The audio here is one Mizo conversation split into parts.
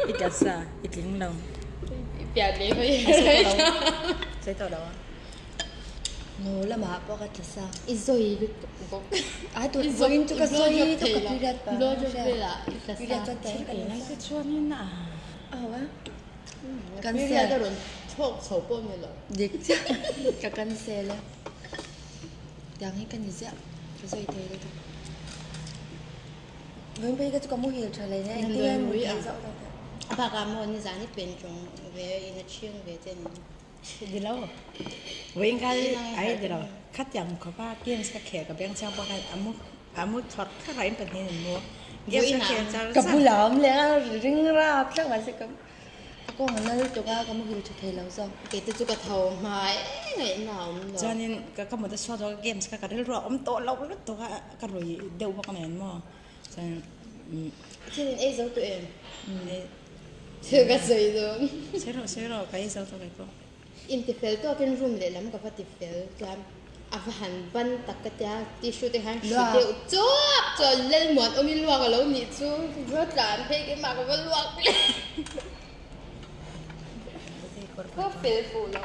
I tla sa, i tling lo. I pian leh mai. Sawi tawh lo a. Ngaw lamah pawh ka tla sa. I zawi lutuk bawk. A tu vawiin chu ka zawi lutuk ka period pa. Blowjob velah i tla sa. Period chuan Thil ei lai te chuanin a. A ho a. Cancel. Period a rawn chhawk chho pawh ni lo. Dik chiah. Ka cancel a. Tiang hi ka ni ziah. Ka zawi thei lutuk. Vawiin phei ka chu ka muhil tha hle nia engtin nge mut theih zawk dawn teh. A bakah maw nizan i pen tawng ve in a thiang ve che ni. Ni lo. Vawiin kha ai ni lo. Khatiang khawpa games ka khel ka beng chiang pawh khan a mu a mu thawrh thawrh a in pahnih in mu. Games ka khel char Ka char. bulah awm leh a ring rap thlak mahse ka a kawng a nal lutuk a ka muhil tha thei lo zawk. Kei te chu ka tho hma e ngaihna a awm lo. Chuanin ka ka mut a chhuak zawk a games kha ka rilru a awm tawh lo lutuk a. Ka rui deuh bawk nen maw chuan Thil in ei zo tawh em? Thil ka sawi dawn. Sawi rawh sawi rawh ka ei zo tawh kei pawh. In ti fel tawkin room lehlam ka va ti fel chuan a va han ban tak ka tia tissue te khan hru deuh chawp chuan Lalmuan awmin luak a lo nih chu va tlan phei keimah ka va luak leh. Ka fel fuh lo.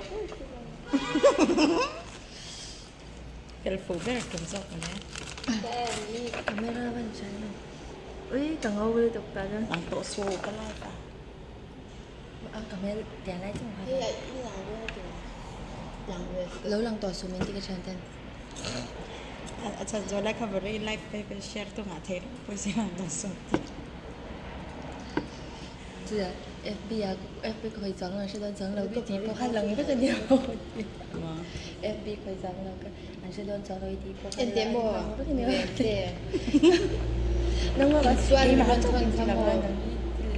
Fel fuh ber tum zawk mawle. Camera van hran a. Ui ka ngo lutuk ta chuan. Ang tawh su ka live a. A ka hmel tiang lai chung kha. Hei i lang dawn a ti Lo lang tawh su min ti ka thian ten. A chan zawh lai kha vawrh i live phei ka share tu ngah thei reng pawisa lang tawh su ti. Chutia FB ah FB ka hawi chang lo an hre dawn chang lo ka tih pawh kha lang vek a nia maw ti. FB ka hawi chang lo ka an hre dawn chang lo i tih pawh kha lang vek a nia maw ti. Nangmah keimah chauh in ti lang la nang hi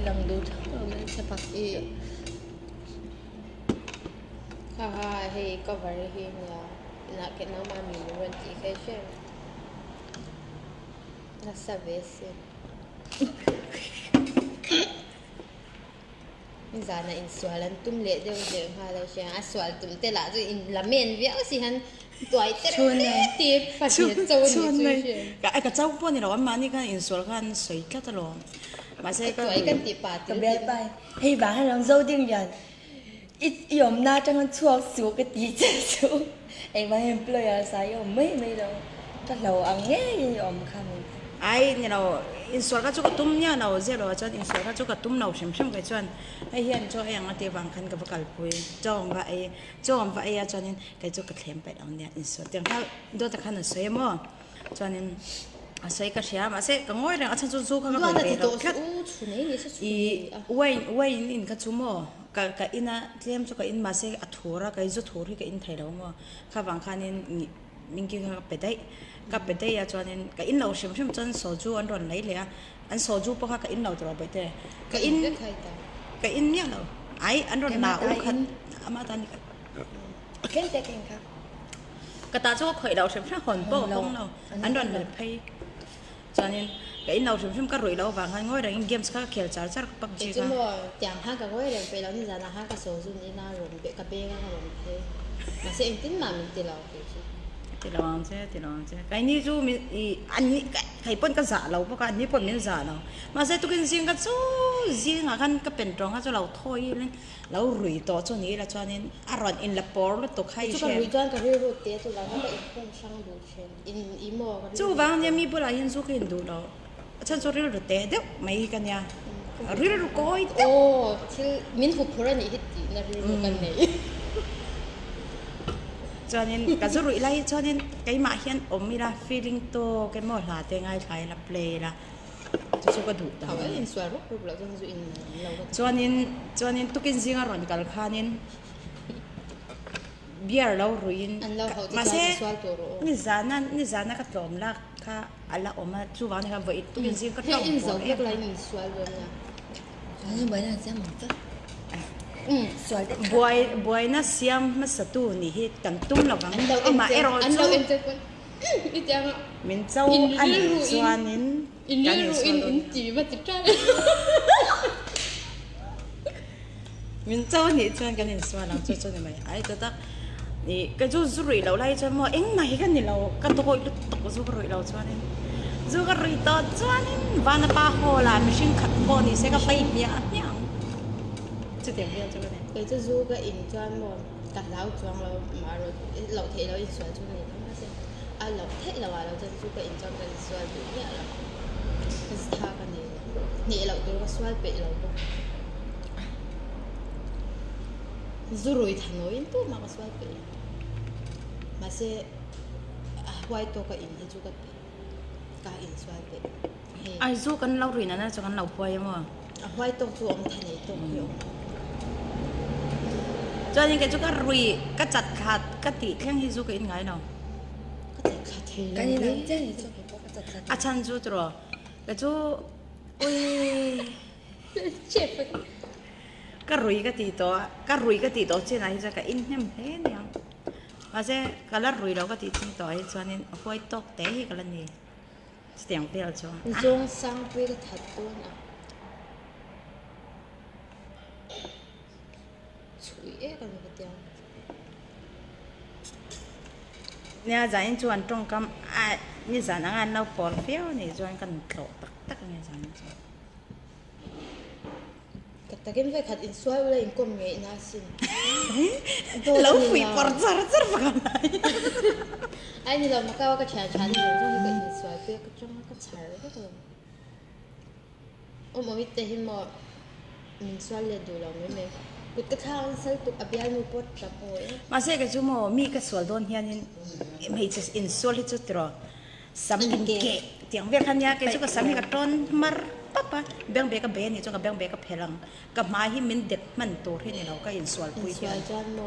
lang duh thak lo mai che pak i. Ha ha hei cover hi nia inah ke nangmah mi min rawn tih kha i hre em? Nasa ve si. Nizanah insual an tum leh deuh deuh nghal a hria a sual tum te lah chu in la men viau si hian tuai te reuh te ti pahnih cho a nih chu i hria. Ka ka chau pawh a ni lo a mahni khan insual khan an sawi tlat alawm mahse ka tuai kan tih pa Ka bialpa hei vang hian lo zo ding lian i i awmna atanga chhuak suh ka ti che chu engvang hian employer sa i awm mai mai lo ka hlo ang ngeiin i awm kha min ti. Ai ni lo insual kha chu ka tum nia lo zia lo ah chuan insual kha chu ka tum lo hrim hrim kei chuan hei hian chaw ei ang a tih avang khan ka va kalpui chaw ang va ei chaw ang va ei a chuanin kei chu ka thlem paih lo nia insual tiang kha dawt ah khan a sawi a maw chuanin a sawi ka hria mahse ka ngawi reng a chhan chu zu kha ka hawi ve lo tlat i wine wine in kha chu maw. Ka ka in a, tlem chu ka in mahse a thur a, kei zu thur hi ka in thei lo maw? Kha vang khanin min ki kha ka pe daih, ka pe daih a chuanin ka in lo hrim hrim chuan soju an rawn lei leh a, an soju pawh kha ka in lo tawh bawihte, ka in ka in miah lo, ai an rawn la u khat ama tan ni kha. Tlem te ka in kha. Ka tah chu ka khawih lo hrim hrim hawn pawh ka hawng lo, an rawn lei phei. Chuanin ka in lo hrim hrim ka ruih loh avang khan ngawi rengin games kha ka khel char char ka PUBG Kei kha. chu maw tiang khan ka ngawi reng peih lo nizanah khan ka saw zun ina rawn be ka beng a ka rawn phei mahse engtin mah min ti lo kei chu. Ti lo ang che ti lo ang che keini chu min i an ni kei pawn ka zah lo bawk a an ni pawn min zah lo mahse tukin zing kha chu zingah khan ka pen tawng kha chu lo thawi in Lo rui tawh chu ni ila chuanin a rawn in la pawr lutuk kha i Chu ka hre. rui chuan ka rilru te chu vang kha ka inkhawm hrang duh thin. In i maw ka rilru Chuvang nia mi bulah hian zu ka in duh lo. A chhan chu rilru te deuh mai hi ka nia. Rilru kawi deuh. Aw thil min hup phur a nih hi tihna rilru ka nei. Chuanin ka zu ruih lai hi chuanin keimah hian awm ila feeling tawk emaw hla te ngaithla ila play ila. Chu chu ka duh ta. Chuanin chuanin tukin zinga rawn kal khanin beer lo ruiin mahse nizana nizana ka tlawm lak kha a la awm a chuvang ni kha vawi tukin zing ka tlawm pawh buai buaina siam hmasa tu nih hi kan tum lovang amaherawh chu. Min cho a nih chuanin kan insual dawn. Min cho a nih chuan kan insual ang chu chu ni mai. Ai ta tak ih ka zu zu ruih loh lai chuan maw engmah hi ka ni lo ka dawih lutuk zu ka ruih loh chuanin zu ka ruih tawh chuanin Vanapa hall ah mihring khat pawh ni se ka pai hmiah hmiah ang. Chutiang vel chu ka ni. Kei chu zu ka in chuan maw ka hlau chuang lo marawh loh theih loh insual chu ka ni tho mahse a loh theih loh ah lo chuan zu ka in chuan ka insual duh miah lo. Tha ka nei lo. Hneh loh tur ka sual peih lo bawk. Zu rui tha nawiin tumah ka sual peih lo. Mahse a huai tawk a in hi chu ka ka insual peih. Hei. Ai zu kan lo ruih nana chu kan lo huai emaw? A huai tawk chu awm tha nei tawk hi awm. Chuanin kei chu ka rui ka chat thla ka tih thleng hi zu ka in ngai lo. Ka chat thla thei lo. Kan in ang chiah ni chu kei pawh ka chat thla thei. A chhan chu tiraw kei chu ui. Ka rui ka tih tawh a, ka rui ka tih tawh chinah hi chuan ka in hnem hle aniang. Mahse ka la rui lo ka tih chin tawh ah hi chuanin a huai tawk te hi ka la ni. Chutiang vel chu. Zawng sangpui ka that dawn a. Chhui ek a ni ka tiang. Nia zanin chu an tawngkam a nizan anga an lo pawr viau a nih chuan kan tlawh tak tak a nia zanin chu. Tak takin vekhat insual ula inkawm ngeihna asin. Lo fuih pawr char char bawk a nai. Ai ni lo Macau a ka thian tha ni zawng zawng hi ka insual pui a ka tang a ka chhar vek lo. Awm awm i te hi maw min sual let duh lo mai mai. Kut ka thlak an sal tuk a bialnu pawh tap awi a. Mahse kei chu maw mi ka sual dawn hianin hmeichhe insual hi chu tiraw Sam in keh tiang vel kha nia kei chu ka sam hi ka tawn mar pap a, beng bek a bei a nih chuan ka beng bek a phelh ang, ka hmai hi min dek hman tur hi ni lo ka insual pui hian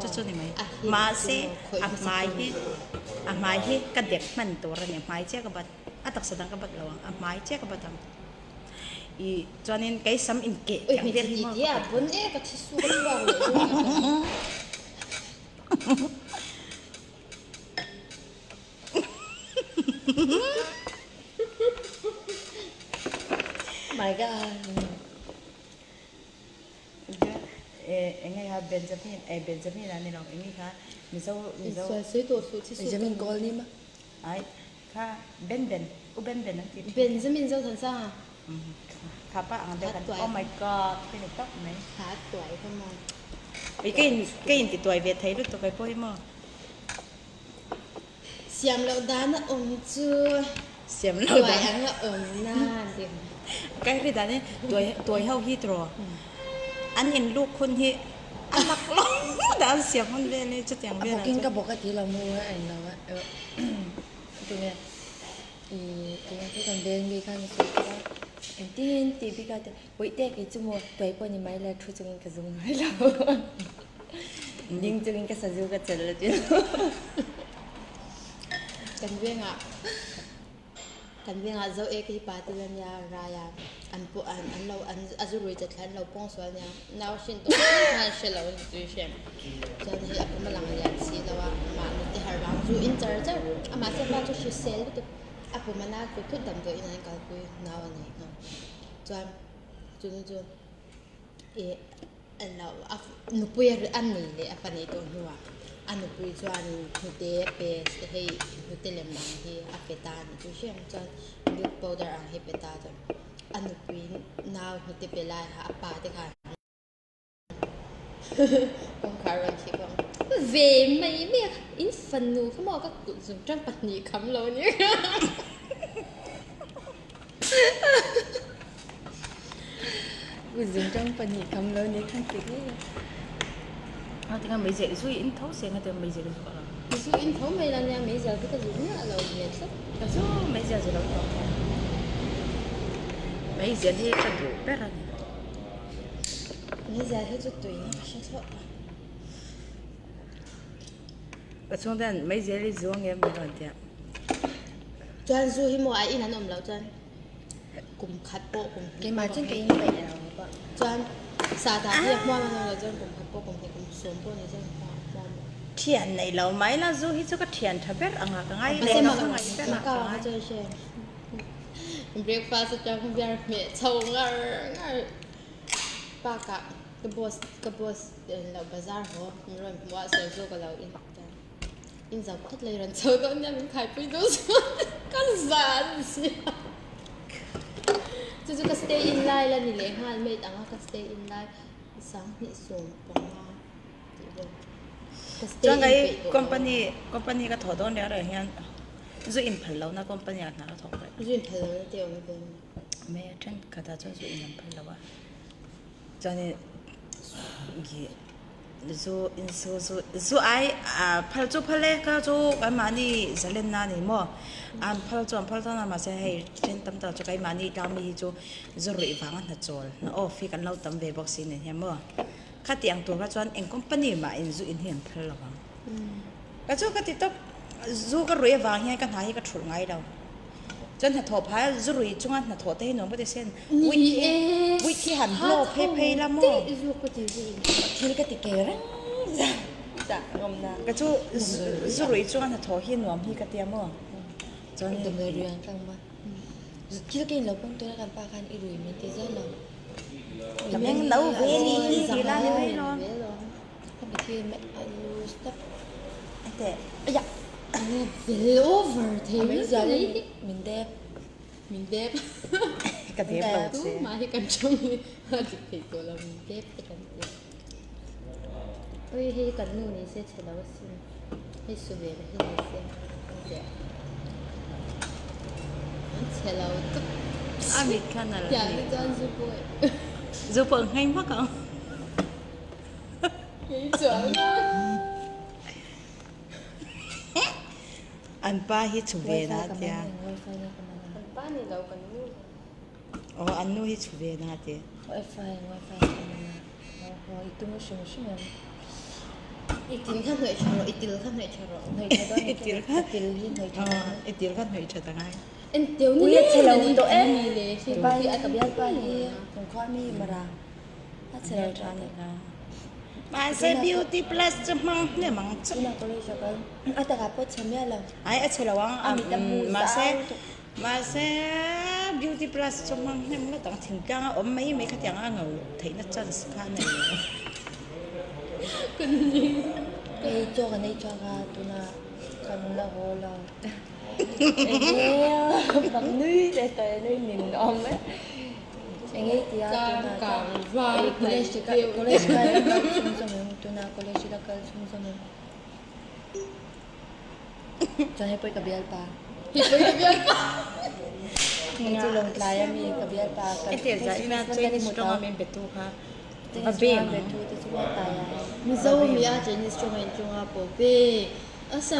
chu chu ni mai, mahse a hmai hi a hmai hi ka dek hman tur a ni, a hmai chiah ka bat a taksa dang ka bat lo ang, a hmai chiah ka bat ang ih chuanin kei sam in keh tiang vel hi maw ka bat. My God. Enge kha Benjamin eh Benjamin a ni lo enge kha Mizo Mizo Benjamin kawl ni ma ai kha Ben Ben u Ben Ben an ti Benjamin Zothansanga kha pa ang deuh khan oh my God khi ni tawp mai kha tuai kha maw ka in ka in ti tuai ve thei lutuk ai pawh hi maw Siam loh dan a awm chu Siam loh dan tuai ang a awm na an ti. Ka hri dan hi tuai tuai ho hi tiraw an in luk hun hi a lak lo dan siam hun vel hi chutiang vel ah chuan. A bawkin ka bawk a ti lo mu a en lo a tunge i tunge khi kan veng mi khan a sawi tawh a engtin tih bik a Puih te kei chu maw tuai pawh ni mai la thu chungin ka zum ngai lo. Ding chungin ka sazu ka chelh a ti lo. Kan vengah kan vengah zo ek hi pa til a nia rai a an pawh an an lo an a zu rui chat thla an lo pawng sual nia nau hrin tawh khan khan hre lo a ni tui hriam chuan hei a pum a lang lian si lo a mahni te harh vang zu in char char a mahse pa chu hrisel lutuk a pum a nau thut thut damdawiin an kalpui nau a nei nghal. Chuan chunu chu ih an lo a nupui a nei leh a fa neih tawh hnuah a nupui chuan hnute pe hei hnute lem ang hi a pe ta a ni chu hriat ang chuan milk powder ang hi pe ta chuan a nupui nau hnute pe lai kha a pa te khan. Kawngkhar rawn thih vang ve mai mai a, in fanu kha maw ka kut zum tang pahnih kham lo a nia. Kut zum tang pahnih kham lo a nia khan ti ngei a. A tinga meizial i zu in tho se nga tinga meizial i zu lo. I zu in tho mai la nia meizial chu ka zu miah lo ve tlat. Ka zu meizial zu lo tawp hian meizial hi ka duh ber a ni. Meizial hi chu tuina ka hre thlawt a. Ka chhung ten meizial hi zu ang em min rawn tia. Chuan zu hi maw a in an awm loh chuan kum khat pawh kum hnih Keimah chuan ka in paih lo bawk. Chuan sahdah hi a hmuam an awm loh chuan kum khat pawh kum hnih kum sawm pawh ni chuan a hmuam lo. Thian nei lo mai la zu hi chu ka thian tha ber anga ka ngai leh ka ngai ber a ka ngai. Breakfast atang beer hmeh chho ngar ngar bakah ka boss ka boss lo bazar haw min rawn hmuh a sawi chu ka lo in in zo phawt lei rawn chho dawn nia min khaipui dawn chuan ka zan sia chu chu ka stay in lai la ni leh nghal maid anga ka stay in lai. 25 tih vel. Ka stay Chuan in kei peih tawh lo. company company ka thawh dawn riau riau hian zu in phal lohna company ah hna ka thawk rih. Zu in phal lohna te awm ve mi? Me thenkhat ah chuan zu in an phal lo a. Chuanin ih zu in zu zu zu ai ah phal chu phal e kha chu keimahni zalenna a ni maw an phal chu an phal dawn a mahse hei then tam tak chu keimahni tlangmi hi chu zu ruih vanga hna chawl hna off hi kan lo tam ve bawk si nen hian maw khati ang tur kha chuan eng company mah in zu in hi an phal lo vang ka chu ka ti tawp zu ka ruih avang hian ka hna hi ka thulh ngai lo. Chuan hnathawh phai a zu rui chunga hnathawh te hi nuam ka ti sin. Ni e, Wheat hi han blow phei phei la maw? Thil ka ti ke reng zah ngawmna. Ka chu zu rui chunga hnathawh hi nuam hi ka tia maw? Chuan Damdawi rui ang tlang ma. Thil ka in lo pawm tuna kan pa khan i rui min ti zel lo. Ka meng no ve ni hi ti la ni mai lo. Ka mit hi a lu step. Ate. Aya. Vel over thei Min zial in min dep. Min dep. Ka dep lo che. Tu mah hi kan chang hi a dik thei tawh lo min dep te kan ti. Oi hei kan nu ni se chhe lo asin. Hei su ve la hi ni se. Chhe lo tuk. A mit kha nal. Tiang te chuan zu pawh. Zu pawh nghei hmak ang. An pa hi chhu ve na tia. An pa ni lo kan nu. Aw an nu hi chhu ve na tia. Wifi wifi ka man a. Aw i tum hrim hrim em. I til kha hnawih tha rawh i til kha hnawih tha rawh. Hnawih tha dawn i til kha. Til hi hnawih tha dawn. I til kha hnawih tha ta ngai. Enteu ni Ui a chhe lo tawh e. Ni le Pa hi ka bialpa hi kan khua mi mara. A chhe lo tawh a ni. Mahse beauty plus chu hmang hnem ang chu. Tunah college a kal. A takah pawh chhe miah lo. Ai a chhe lo ang. A mit a hmu Mahse zau tuk. mahse beauty plus chu hmang hnem ngawt ang thingtlang a awm mai mai khatiang a ngo theihna chance kha a nei lo. Ei chaw kan ei chhuak a tunah kan la haw lo. Enge bang nui leh tawh e nui nin awm e. Enge i tia tunah chuan ei college te kal college kal kal chhung zawm em tunah college la kal chhung zawm em chuan hei pawh i ka bialpa Hei pawh i ka bialpa hei chu lawngtlai ami ka bialpa kan Hetiang zah ina Christmas Chinese kan tawnga min betu kha va bem ang. Mizo mi a Chinese tawnga in chunga pawh ve.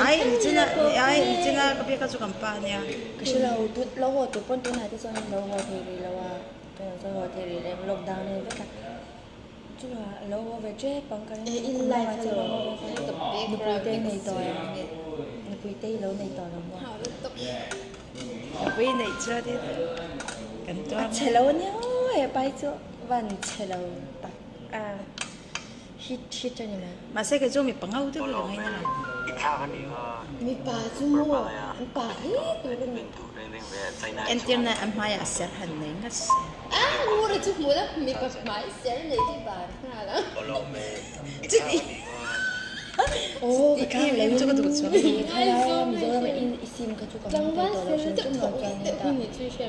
Ai nichina ai nichina ka biak kha chu kan pa ania. Ka hre lo tut lo haw tur pawn tunah te chuan lo haw thei rih lo a tunah chuan haw thei rih lem lockdown a ni vek a chungah lo haw ve tep ang ka ring a kum lamah chuan lo haw ve tep nupui te nei tawh em nupui te hi lo nei tawh lo maw nupui neih chuan in kan tuar a chhe lo ania aw hepa hi chu van chhe lo tak a. Hit hit a ni mai. Mahse kei chu mipa ngau deuh hi ka ngaina lo. Mipa chu maw an pa hle tur a ni. Entirna an hmaiah ser han nei ngat se. A ngura chu hmuh la mipa hmai ser nei chu ban nghal ang. Chuti Aw ka tlang leh chu ka duh chuang lo. Thalai Mizoram a in i sim kha chu ka hmang thei tawh lo hrim hrim lo chuan hetah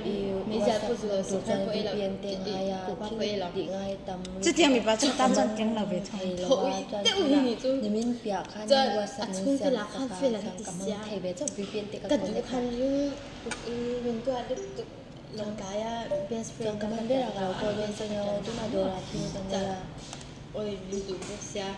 i WhatsApp tur chuan VPN te ngai a thil tih ngai tam Chutiang mipa chu tan chuan keng lo ve thung. Thei lo a chuan tunah nimin piah khan WhatsApp min siam sak a chuan ka hmang thei ve chauh VPN te ka connect a. Chuan ka hman ber a ka lo call dawn chuan aw tunah dawrah thil ka nei a.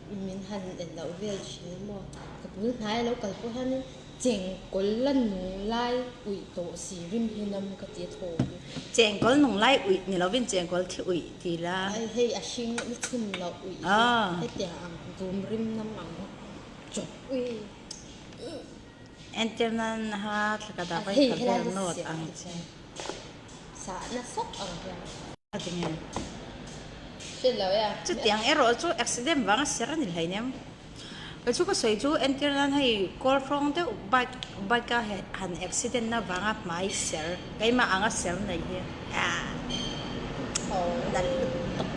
Min han en loh vel thin a maw? Ka bul hnai a lo kal pawh hianin chengkawl la nung lai uih tawh si rim hi nam ka ti a thaw hi. Chengkawl nung lai uih ni lovin chengkawl thi uih ti la. Ai hei a hring ni chhun loh uih hi hetiang ang vum rim nam ang chawp uih. Entir nan ha thla ka dah vai kha vel nawt ang che. Sah na sawk ang hian. A ti nge? Hriat lo e a. Chutiang erawh chu accident vang a ser a ni hleinem. Kei chu ka sawi chu entir nan hei kawl hrawng deuh bike bike a han accident na vanga hmai ser keimah anga ser nei hi aah nalh lutuk.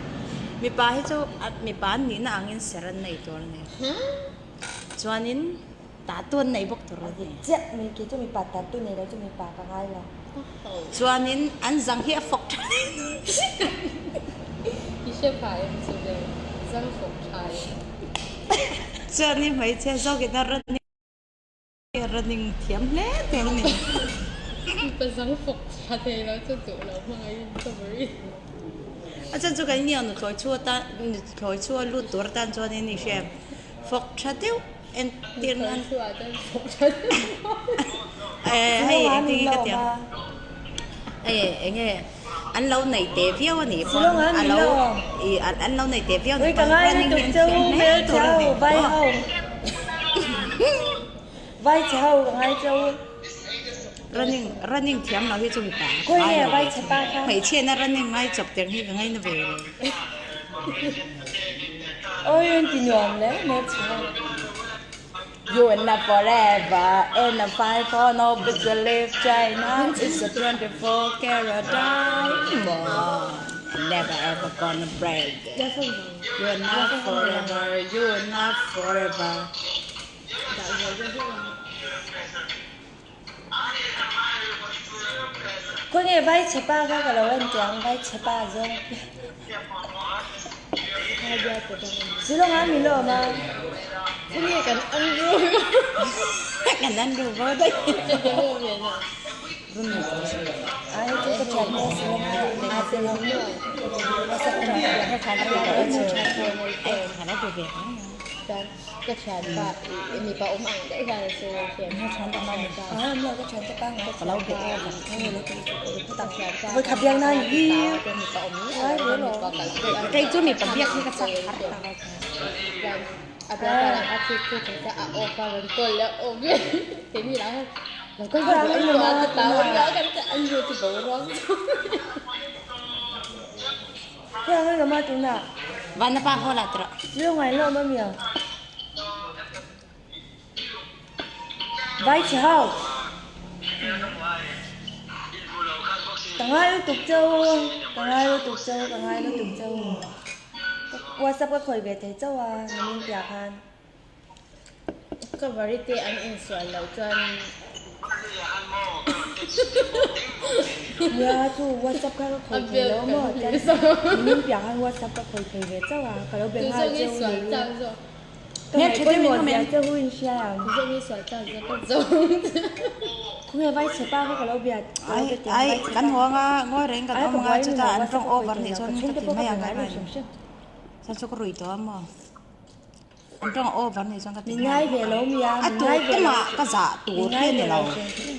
Mipa hi chu mipa an nihna angin ser an nei tur a ni. Chuanin. Tattoo an nei bawk tur a ni. Chiah mai kei chu mipa tattoo nei lo chu mipa ka ngai lo. Chuanin an zang hi a fawk tha I hre pha em chu le zang fawk tha em. Chuan i hmeichhia zawkin a running running thiam hle tur a ni. Mipa zang fawk tha thei lo chu duh lo hmangaihin ka bari. A chan chu kan nia nuthlawi chu atan nuthlawi chu a lut tur atan chuanin i hria em fawk tha deuh entir nan hei engtin nge ka ti ang hei enge an lo nei teh viau a nih pawn a lo ih an lo nei teh viau a nih pawn running hi an thiam hle tur a ni running running thiam lo hi chu mipa a ngai lo ve hmeichhia na running ngai chawp tir hi ka ngaina ve lo. You and I forever and I fight for no belief China is a 24 karat diamond Never ever gonna break it You and I forever, you and I forever Khawnge vai chhe pa kha ka lo en teh ang vai chhe pa zawng Shillong ah min awm a. Khawnge kan an ru Kan an ru vo daih. Ai chu ka thian te Shillong ah Shillong WhatsApp ah Ka thianpa i mipa awm ang daih hian a sawi a hriat. Ka thianpa ah maw ka thianpa pangngai ka lo be over. Ka thianpa Vawikhat biak nan hi mipa awm ngai ve lo. Kei chu mipa biak hi ka chak har tak a. A biak a a thik thik ang chuan a off a rawn call leh a off ve. Keini lah hian lo kal ve rawh an ru a ka tau a nia kan an ru chu boruak chu. Vanapa haw lah tirh. Ka varite an insual loh chuan Nia chu WhatsApp kha ka khawi thei lo maw chuan min piah khan WhatsApp ka khawi thei ve chauh a ka lo be nghal cheu ni ka ngaih pawimawh zia che hu in hria ang khawnge vai chhe pa kha ka lo bia ka lo be teh ang vai chhe pa Kan haw anga ngawi reng kan ai awm ka anga buai chutah ni lo an WhatsApp tawng ka khawi over thei nih lo chuan ka ka chhungte ti pawh ka mai be ang ngai lo ka hrim hrim. Chuan chu ka rui tawh a maw. An tawng over nih chuan ka ti Min ngai ve lo mi a, A min tur ngai ve lo. tumah ka zah tur Min hi ngai a ni ve lo lo. hrim hrim.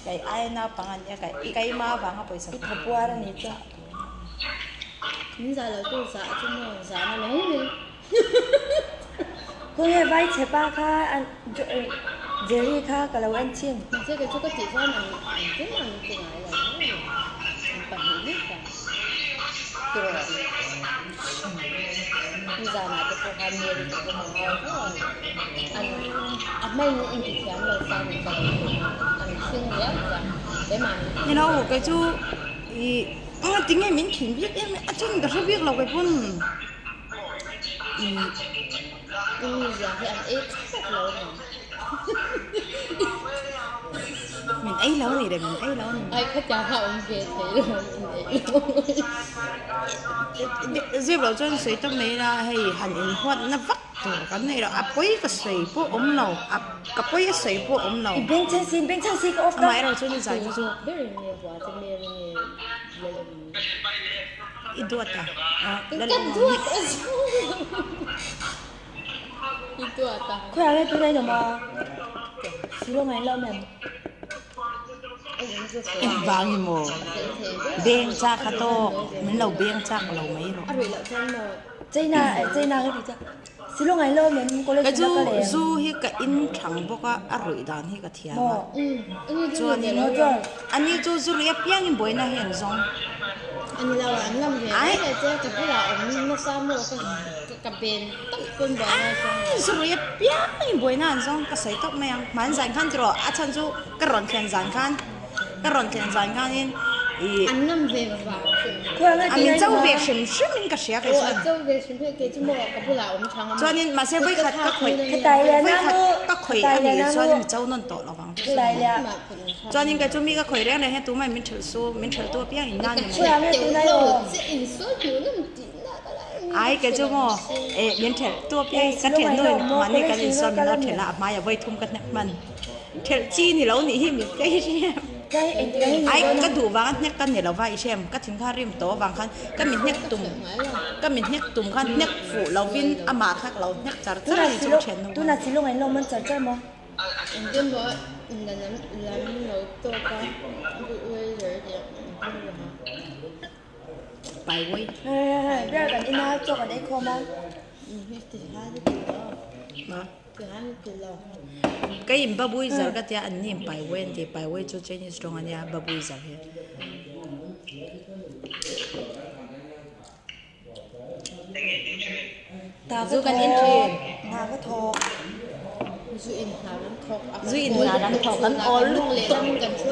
Kei ai naupang a nia, kei keima vanga pawisa I thapuar a nih chuan. Min zah lo tur zah chu maw zahna mai mai. Khawnge vai chhe pa kha Jerry kha ka lo en thin. Mahse kei chu ka tih chuan an an tlem an ti ngai lo an pahnih hlek a tiraw nizanah te pawh khan Mary te pawh ka ngai hle a an a hmeiin in ti thiam lo sa nih ka lo ti an thing riau ta keimah min Ni lo kei chu ih tinge min thin bik em a chuan ka hre bik lo kei pawn. I mizia hi an ei thlawt lo ang. Min ei lo ni le, min ei lo ni. Ai khatiang kha awm ve thei lo, min ei lo. Zep loh chuan sawi tawp mai ila hei han inhuatna vak tur kan nei lo, a pawi ka sawi pawh awm lo, a ka pawi a sawi pawh awm lo. I beng chhan si, beng chhan si ka off ta. Amaherawhchu chu ni zai chu chu. Ber in nge hua che Mary nge lal awm. I duat a, lal Ka awm ang. duat a chu. I duat a. Khawiah nge tunah in awm a? Silo ngaih loh mem. Engvang i maw? Beng chak a tawk, min lo beng chak lo mai rawh. A ruih loh chuan maw? China, China ka ti chuan Silo ngaih loh mem college Ka ah zu ka leng. zu hi ka in thang bawk a, a ruih dan hi ka thiam a. Maw? Chuanin ani chu zu ruih apiangin buaina hi an zawng. Ani lo an ngam ve mai le che ka bulah awm nasa maw ka ka ben tawp pawn buaina a zawng lo. Zu ruih apiangin buaina an zawng ka sawi tawp mai ang. Hman zan khan tiraw a chhan chu ka rawn thlen zan khan ka rawn thlen zan khanin ih. An ngam ve vang chu. A min cho ve hrim hrim in ka hria kei chuan. Chuanin mahse vawikhat ka khawih vawikhat ka khawih a nih chuan mi cho nawn tawh lo vang. Chuanin kei chu mi ka khawih reng reng hian tumah in min ṭhelh su, min ṭhelh tu apiang in nan ni mai. Ai kei chu maw eh min ṭhelh tu apiang ka ṭhelh hnu in mahni kan insawn min lo ṭhelh a, a hmaiah vawithum ka hnek hman. Ṭhelh chi ni lo nih hi mi ka i hre em? Ai ka duh vanga hnek ka ni lo va i hre em? Ka thin kha rim tawh avang khan ka mi hnek tum ka mi hnek tum khan hnek fuh lovin amah kha ka lo hnek char char a ni chu ka ṭhian nu khan. Pai vawi. Ka in babui zar ka tia an ni in pai vawi an ti pai vawi chu Chinese tawng a nia babui zar hi. Zu kan in thin. Zu in hna kan thawk. Zu in hna kan thawk kan awl lutuk.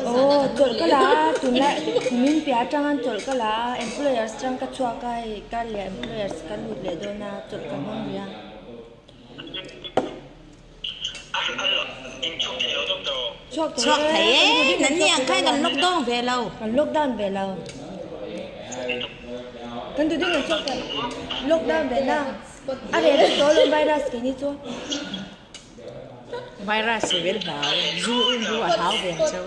Aw chawlh ka la a tunlai kumin piah atanga chawlh ka la a employers atang ka chhuak a hei kar leh employers ka lut leh dawn a chawlh ka hmang rih a. Chhuak thei e, nan ni ang khan kan lockdown ve lo. Kan lockdown ve lo. Kan tu ding kan chhuak thei. Lockdown ve na. A reh vek tawh alawm virus kei ni chu. Virus hi vel hlau, zu in ru a hlau ve ang cheu.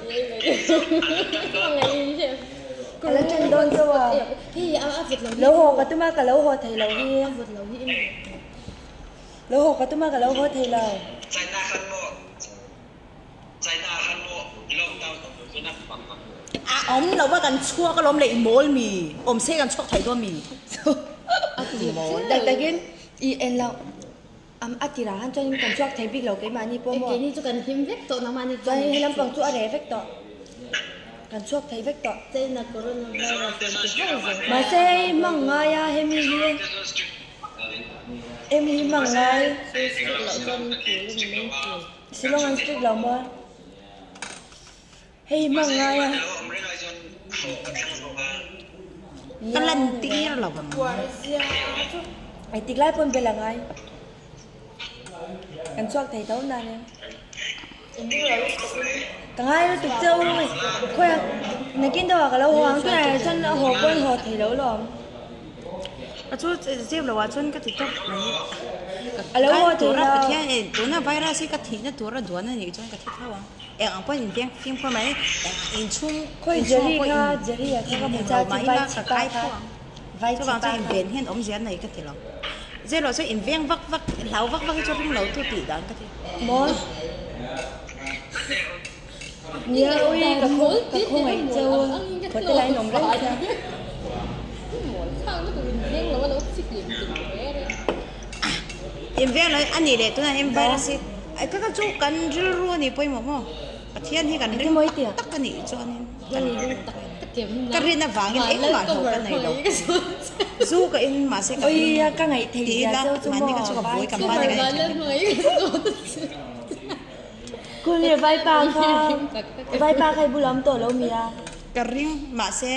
Ka la ṭan dawn chauh a. Lo haw ka tum a, ka lo haw thei lo hi. Lo haw ka tum a ka lo haw thei lo. China khan maw China khan maw lockdown awm lo chuan a bang ang. A awm lo va kan chhuak alawm le i mawl mi awm se kan chhuak thei dawn mi i mawl. Tak takin i en lo am a tirah khan chuan kan chhuak thei bik lo keimahni pawh maw. Keini chu kan him vek tawh nangmahni chuan he lampang chu a reh vek tawh kan chhuak thei vek tawh. China coronavirus rawn ti ho zel. Mahse hei hmang ngai a hemi hi. Emi hi hmang ngai. Shillong an strict lo maw? Hei hi hmang ngai a. Ka lan tir lo ang. Ai tik lai pawn bel a ngai. Kan chhuak thei tho nan em. Ka ngai lutuk che u khawi a nakin deuh ah ka lo haw ang tunah chuan a haw pawh in haw thei lo lawm. A chu zep lo ah chuan ka ti tawp mai. A lo haw thei lo. Pathian e tuna virus hi ka thihna tura duan a nih chuan ka thi tho ang. Eng ang pawhin in veng fimkhur mai in chhung Khawi Jerry kha Jerry a kha ka hmu cha chu vai ka kai tho ang. Chuvang chuan in ven hian awmzia nei ka ti lo. Zep lo chuan in veng vak vak hlau vak vak hi chu ring lo tu tih dan ka ti. Maw? Nia ui ka khaw ka khawngaih cheu a khaw te lai in awm reng sia. In veng lo a nih leh tunah hian virus hi ai ka ka chu kan rilru a nih pawimawh maw Pathian hi kan ring tak tak a nih chuanin kan ka rin avangin engmah hlauh ka nei lo zu ka in mahse ka Ui ka ngaih thei zia cheu chu mahni ka chu ka buai ka pa te ka en Kul nge vaipa kha vaipa kha i bulah awm tawh lo mi a? Ka ring mahse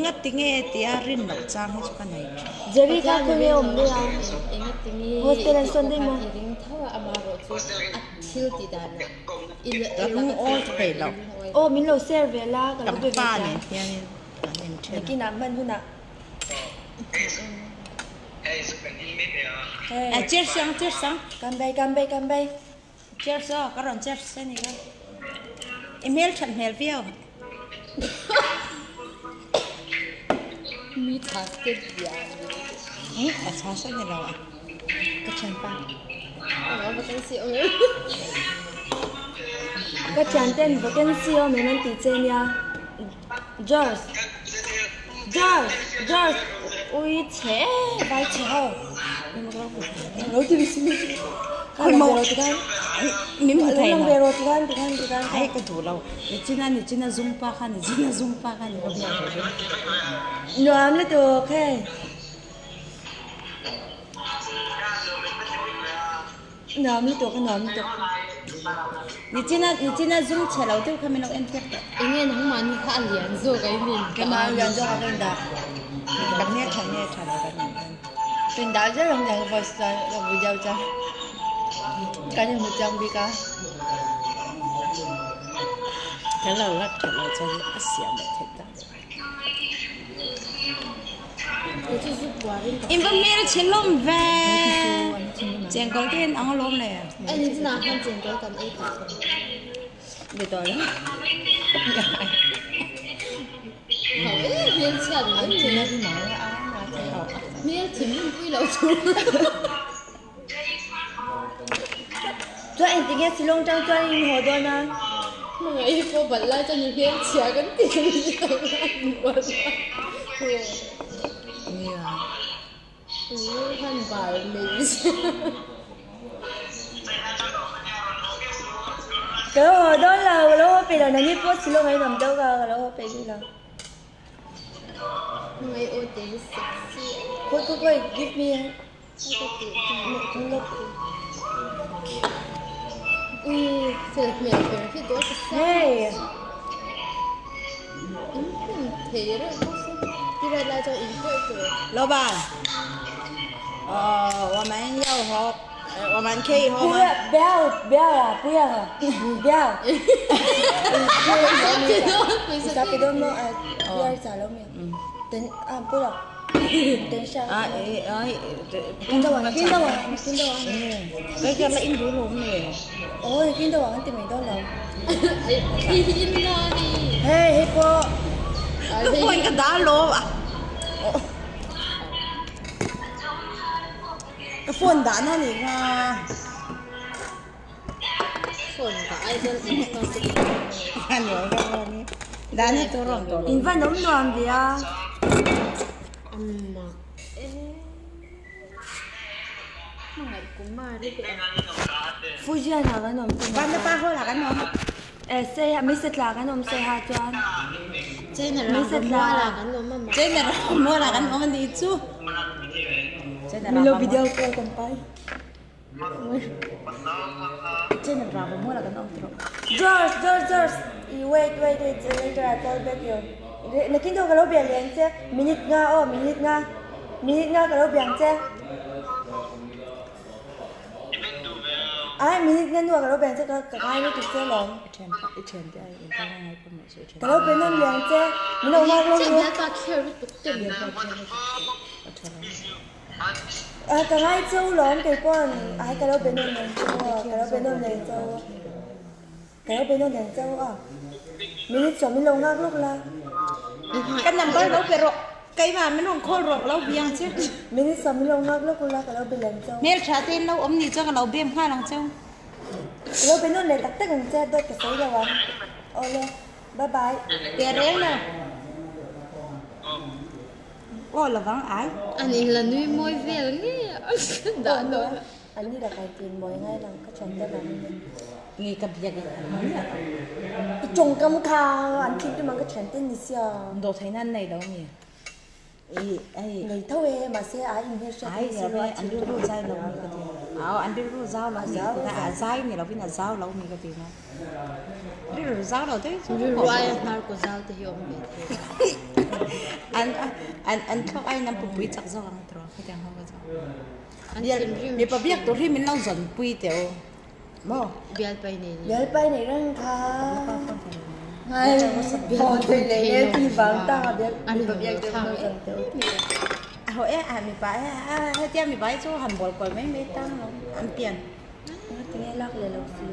ngati nge tia rin loh chang hi chu ka nei thin. Jerry kha khaw nge awm daih a? Hostel an sawn daih maw? Ka lungawi thei lo. Aw min lo share ve la ka lo be ve Kan pa nen hianin an inthen a. Nakinah hman hunah. A cheers ang cheers ang. Kan bei kan bei kan bei. Cheers aw ka rawn cheers a ni kha. I hmel that hmel viau. Mi tha step biang. A tha sa ni lo a. Ka thianpa. Vacancy awm em? Ka thianten vacancy awm em an tih che nia. George. George George ui chhe vai chhe ho lo ti Khoi mo min hmu thei lo ve ro ti khan ti khan ti khan ai ka duh lo ni china ni china zum pa kha ni china zum pa kha ni ka biak ve nuam le tu khe Nuam lutuk a nuam lutuk. Nichina nichina zum chhe lo deuh kha min lo en tir teh. Enge nangmahni kha a lian zawk a i min Keimah a lian zawk a ka in dah. Min dah zel ang niang voice chuan ka video chuan kan inhmu chiang bik a. Kan lo lak that loh chuan a siam leh theih tak deuh. In va hmel chhe hlawm ve. Chengkawl te hian ang alawm le. Be tawh lo. Chuan engtik nge Shillong tang chuan in haw dawn a? Ka lo haw dawn lo, ka lo haw peih lo, nangni pawh Shillong ah in awm deuh a, ka lo haw peih bik lo. Khawi khawi khawi, give me a. Hey. 老板，呃，我们要喝，呃，我们可以喝不吗？要不要不要了，不要了，你不要。你啥别都没啊，不要啥都没有。等啊，不了，等一下。啊，哎哎，对，听到我，听到我，听到我。cái kia là in đủ luôn nè. 哦，听到我，听没到了。嘿，黑波。 Cái phone cái đá lố à. Cái phone đá nó nè nga. Anh nhớ cái phone này. Đá nó tôi rồi tôi. In van om nuam ve a. Fujian ah kan awm chu. Ban nó ba hô là cái nó. Eh sei ha, mi se tla kan awm sei ha chuan. Mi se tla. Trên này mua là cái nó mình đi chú. Trên này Mi lo video call kan pai. Trên này vào mua là cái nó rồi. George, George, George. You wait, wait, wait. Later I call back you. Nakin daw ka lo biang lian che. Minute nga oh, minute nga. Minute nga ka lo biang che. Ai minute nga nuwa ka lo biang che ka ka ngai lu tu che long. Trên trên cái ai cái này cũng một sự Ka lo biang non liang che. Min lo ngak lo lu. À ka ngai cheu lawm kei pawn ai ka lo be nawn liang cheu a ka lo be nawn liang cheu a ka lo be nawn liang cheu a minute sawm in lo ngak lawk la. Cái nằm đó đâu phải rồi. Cái mà mình không khô rồi lâu biang chứ. Minute sawm in lo ngak lawk la ka lo be liang cheu. Mel tha ten lâu om ni cho cái lâu bem hoa lang cheu. Ka lo be nawn leh tak tak ang che dawt ka sawi lo ang. Awle bye bye. Te reng la. Aw la vang ai. An ni lakah tin mawi ngai lang ka thian te vang in. Nge ka biak in an ni a. I tawngkam kha an thin tum ang ka thian te ni sia. Dawh theih nan nei lo mi. I ai. Nei tho e mahse a in hmel hriat Ai ni si lo a an thin rilru tum ang zai lo mi ka ti. Au an rilru zau lo mi ka ti a zai ni lovin a zau lo mi ka ti na. Rilru zau lo te chu an an an thlawk aiin an pupui chak zawk ang tawh khatiang ho ka chu. Mipa biak tur hi min lo zawn pui teh u maw? Bialpai nei reng kha ngai haw thei leh nge ti vang ta mipa biak tur min lo zawn teh u. A haw e a mipa e a hetia mipa hi chu han bawl kual mai mai tang lo an pian. Tinge lak leh lo si a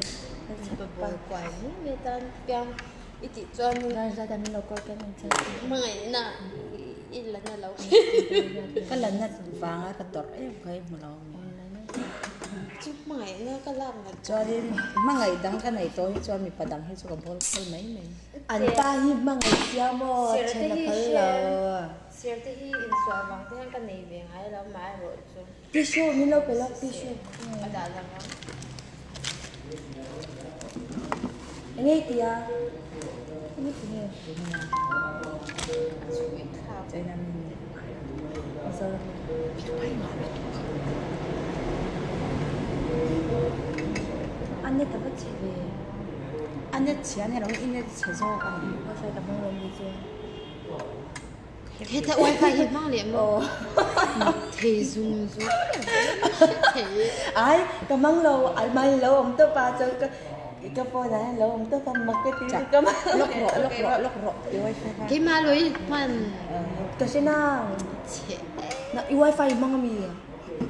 Ka la nat vanga ka tawrh em kha i hmu lo ang. Chuanin hmangaih dang ka nei tawh hi chuan mipa dang hi chu ka bawl kual mai mai. An pa hi hmangaih sia maw then a phal lo. Tissue min lo pe lawk tissue. Eng nge tia? Eng nge ti nge? Mizoram A net a va chhe ve. A net chhia ni lo i net chhe zawk a ni. Wifi ka hmang lo mi chu. Heta wifi hi hmang leh maw? Aw. Thei zung zung hre thei. Ai, ka mang lo, ai mai lo awm tawp a, chuan ka ka phone ah hian lo awm tawp a, mak ka ti ka mang lo. Lock rawh, lock rawh, lock rawh i wifi kha. Keimah lo i hman. Ka hre nang. Chhe. Na i wifi i hmang ami?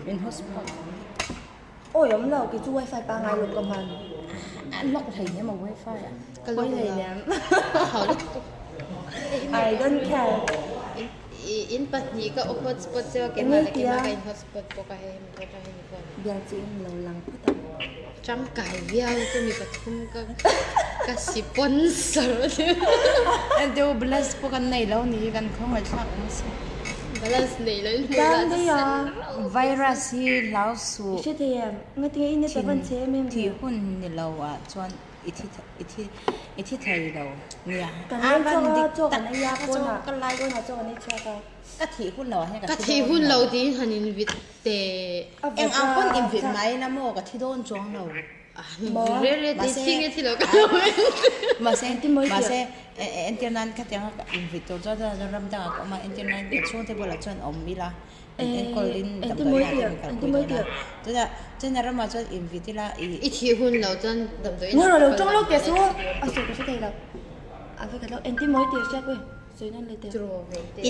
In hotspot. Awi awm lo, kei chu wifi pangai lo ka hman. A lock hlei nem a wifi ah. Ka lock Pawi hlei nem. Hau lutuk. I don't care. In pahnih ka hotspot cheu a keimah leh keimah ka in hotspot bawk a hei hemi bawk a hemi phone. Bial chu in lo lang phawt ang. Tangkai viau chu mi pathum ka ka sponsor a ni. Deuh balance pawh kan nei lo ni kan khawngaihthlak awm si. Balance nei lo in hmuh lah chu sen rauh. Virus hi hlau suh. I hre thei em? Ngatinge i net a van che em em ve? Thih hun ni lo ah chuan i thi i thi i thi thei lo nia. Kan leng chhuak a chaw kan ei a pawnah pawnah chaw kan ei chhuak a. Ka thih hun lo ah hian ka Ka thi thih dawn hun lo. lo tiin han invit teh. Eng ang pawn invit mai la maw ka thi dawn chuang lo. Re re ti thi nge thi lo ka lo en. Mahse mahse entir nan khatiang a invit tur chuan chuan ram dangah ka awm a entir nan ka chhungte bulah chuan awm ila in enkawl in damdawi ah te min kalpui dawn a. Chutah chuan a ramah chuan invit ila i. I thih hun lo chuan damdawi Ngaw lo tawng lo teh su a sawi ka hre thei lo. A va ka lo engtin mawi tih a hriat pawh i.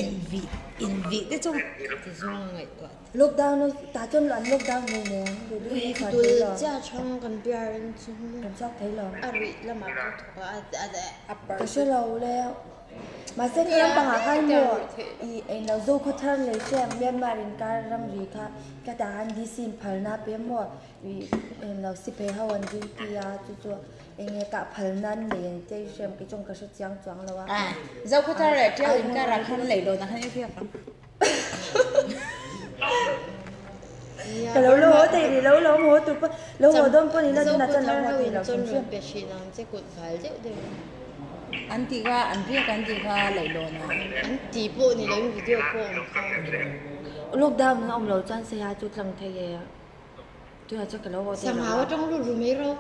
Invih invih te chu Lockdown a tah chuan an lockdown ngei ngei ang duh duh in chhuah thei lo. Chiah chhang kan biar in chu Kan chhuak thei lo. A ruih lamah pawh thawk a a a Ka hre lo le. Mahse ka ram pangah khan maw i englo Zokhawthar leh hriat Myanmar inkar ramri kha ka tah khan DC in phalna pe maw i englo sipai ho an duty a chu chu Enge kah phal nan nei ang che i hriam kei chuan ka hre chiang chuang lo a. A, Zokhawthar leh Tiau inkarah khan lei lo na khan i hriak ang. Ka lo lo haw thei rih lo, lo haw tur pawh, lo haw dawn pawh ni la tunah chuan lo haw thei lo Zokhawthar ho in chuan rawn pe thin ang che kut val deuh deuh in. An tih kha, an riak an tih kha lei lo na. An ti pawh ni lo in video pawh awm kha. Lockdown a awm lo chuan Saiha chu tlang thei e. Tunah chuan ka lo haw thei lo a. Sangau atang lut ru mai rawh.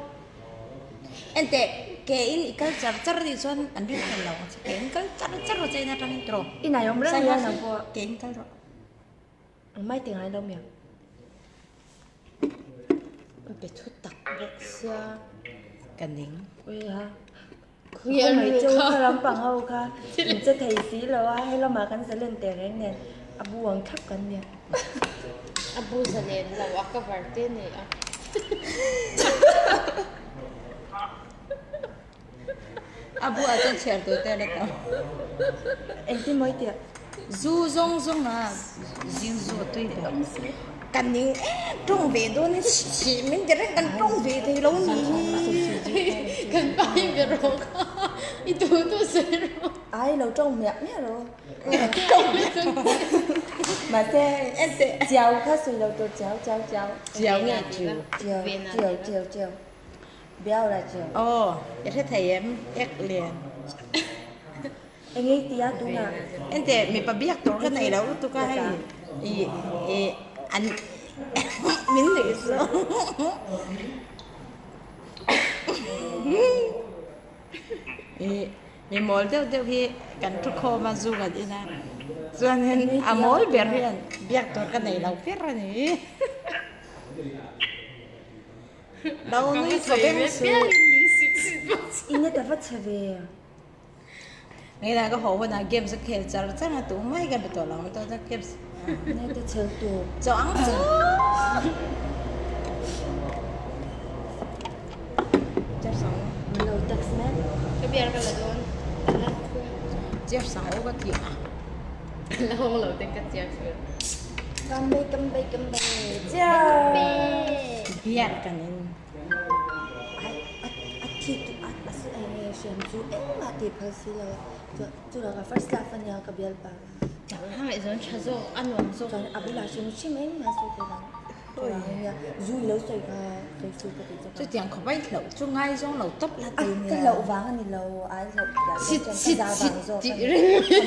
Enteh, ke in i kal char char anih chuan an rin fel lo ang che. Ke in kal char char rawh che in atangin tawh. I nai awm reng hian ang pawh. Ke in kal rawh. Ang mai ti ngai lo mi ang. Pe thu tak bawk sia. Ka ning. Ui ha. Khaw mai cheu kha lampang ho kha in che thei si lo a, he lamah kan zalen teh reng nen a bu ang thlap kan nia. A bu zalen lo a cover te nei a. A bu ah chuan chhiar tur te a la tam. Engtin mawi tih? Zu zawng zawng a zing zu a tui ber. Ka ning em tawng ve dawn in si min ti reng kan tawng ve thei lo ni hi. Kan pa hi be rawh kha i tu tu sawi rawh. Ai lo tawng miah miah rawh. Mahse chiau kha sawi lo tur chiau chiau chiau. Chiau nge chiu. Chiau chiau chiau chiau. Biau la chiau. Aw i hre thei em ek lian. Eng ei tia tunah. Enteh mipa biak tur ka nei lo lutuk a hei i i an min nuih zawng i mi mawl deuh deuh hi kan thu khawm a zu kan in a chuanin a mawl ber hian biak tur ka nei lo ber a ni. Lo nui thaw beng suh. Innet a va chhe ve. Nge ka haw hunah games a khel char char a tu mai ka be tawh lo ang tawh ta games. Nge te chhel tu. Chaw ang chu. Char sang. Min lo text mek. Ka biar ka la dawn. Char sang o ka ti a. La hawng lo ten ka chiar chu. Kambe kambe kambe. Cheers. Biar kan in. A thi tu a enge hriam chu engmah tih phal si lo a chuan chu laka first love a nia ka bialpa Hmangaih zawn tha zawk a nuam zawk chuan a bulah hrim hrim engmah sawi thei lo chuvang ania zu i lo sawi kha sawi su ka tih chu kha Chutiang khawp a i hlauh chu ngaizawng lo tawp la ti nia Ka hlauh vang a ni lo a i hlauh tih ah chuan ka za vang zawk a ni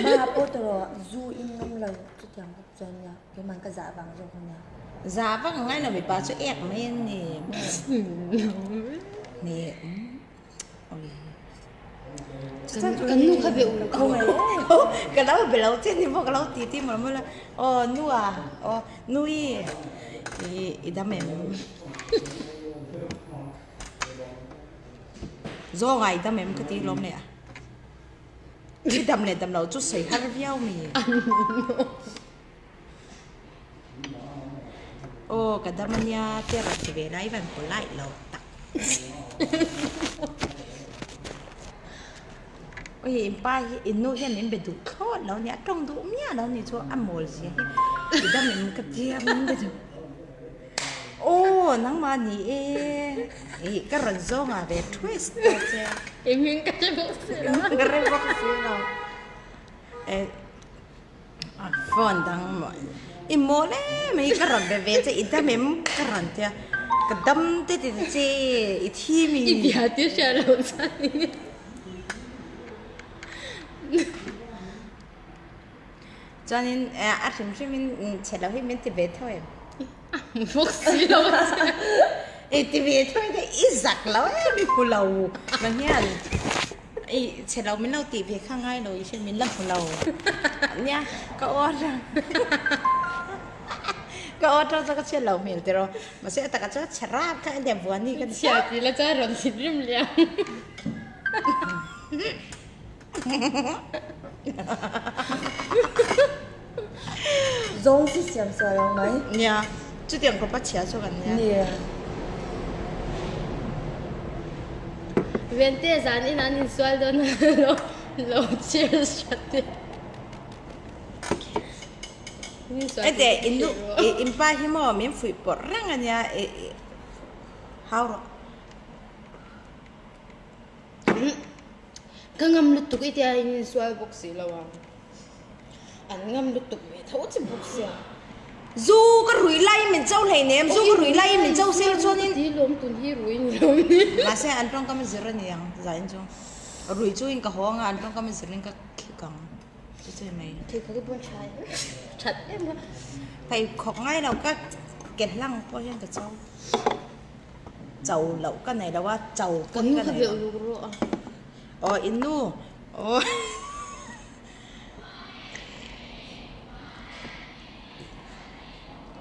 amah pawh tawh zu in ngam lo chutiang bawk chuan nia. Keimah ka zah vang zawk ania. Zah vak a ngai lo mipa chu ek mai an ni. Ni oi. Kan nu kha be uluk rawh. Ka lo be lo che ni maw ka lo ti ti mawlh mawlh a. Aw nu a, aw nu i i dam em? Zawnga i dam em ka ti lawm leh a. I dam leh dam lo chu sawi har viau mi. Aw ka dam ania te rawn ti ve lai van polite lo tak. Oi in pa hi in nu hian min be duh thlawt lo nia tawng duh miah lo ni chu a mawl zia hi i dam em ka tia min be duh. Aw nangmah ni e ih ka rawn zawng ah ve twist ta che. I hming ka hre bawk si lo. Ka hre bawk si lo. A phone dang maw i mawl em mai ka rawn be ve che i dam em ka rawn tia ka dam te ti ta che i thi mi. I bia ti hria lo chuan eng Chuanin a hrim hrimin chhe lo hi min ti ve tho em? A hmu bawk si lo a che. I ti ve tho em i zak lo em i hmu lo nang hian i chhe lo min lo tih ve kha ngai lo i hria min la hmu lo nia ka aw atang ka aw atang chuan ka chhiat lo hmel tiraw mahse a takah chuan chhe rap kha a nia buani ka ni. Chhia tih la chuan rawn thinrim liam. Zawng si siam sual ang mai. Nia, chutiang khawpa chhia chu kan nia. Nia. Vente zan in an insual dawn a lo lo cheers that te. Ete in nu in pa hi maw min fuih pawrh reng a nia hau rawh. Ka ngam lutuk i tia in insual bawk si lo a, an ngam lutuk ve tho che bawk sia. Zu ka rui lai min cho hlei nem, zu ka rui lai min cho sel chuanin. Ti lawm tun hi rui ni lo ni. Mahse an tawngkam a zir a ni ang zain chu. Rui chu in ka haw anga an tawngkam a zir in ka khik ang chu chu mai. Thei khawk i pawn tha em that em a. Phei khawk ngai lo ka ke hlang pawh hian ka cho. Cho loh ka nei lo a, cho pawn ka nei lo. Kan nu kha beuh luk rawh a. Aw in nu aw.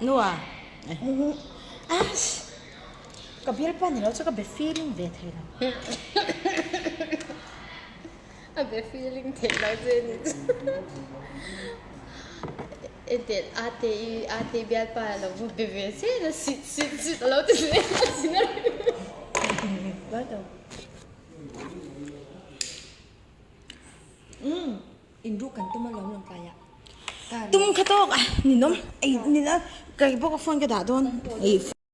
Nu a ka bialpa ni lo chu ka be feeling ve thei lo. A be feeling thei lo che ni chu. Entir ate i ate bialpa lo va be ve zel a sit sit sit a lo ti zel a sin a Vai tawh. Umm in ruk kan tum alawm lawng tlai ah. Tum kha tawk a ninawm ei nina kei bawk a phone ka dah dawn.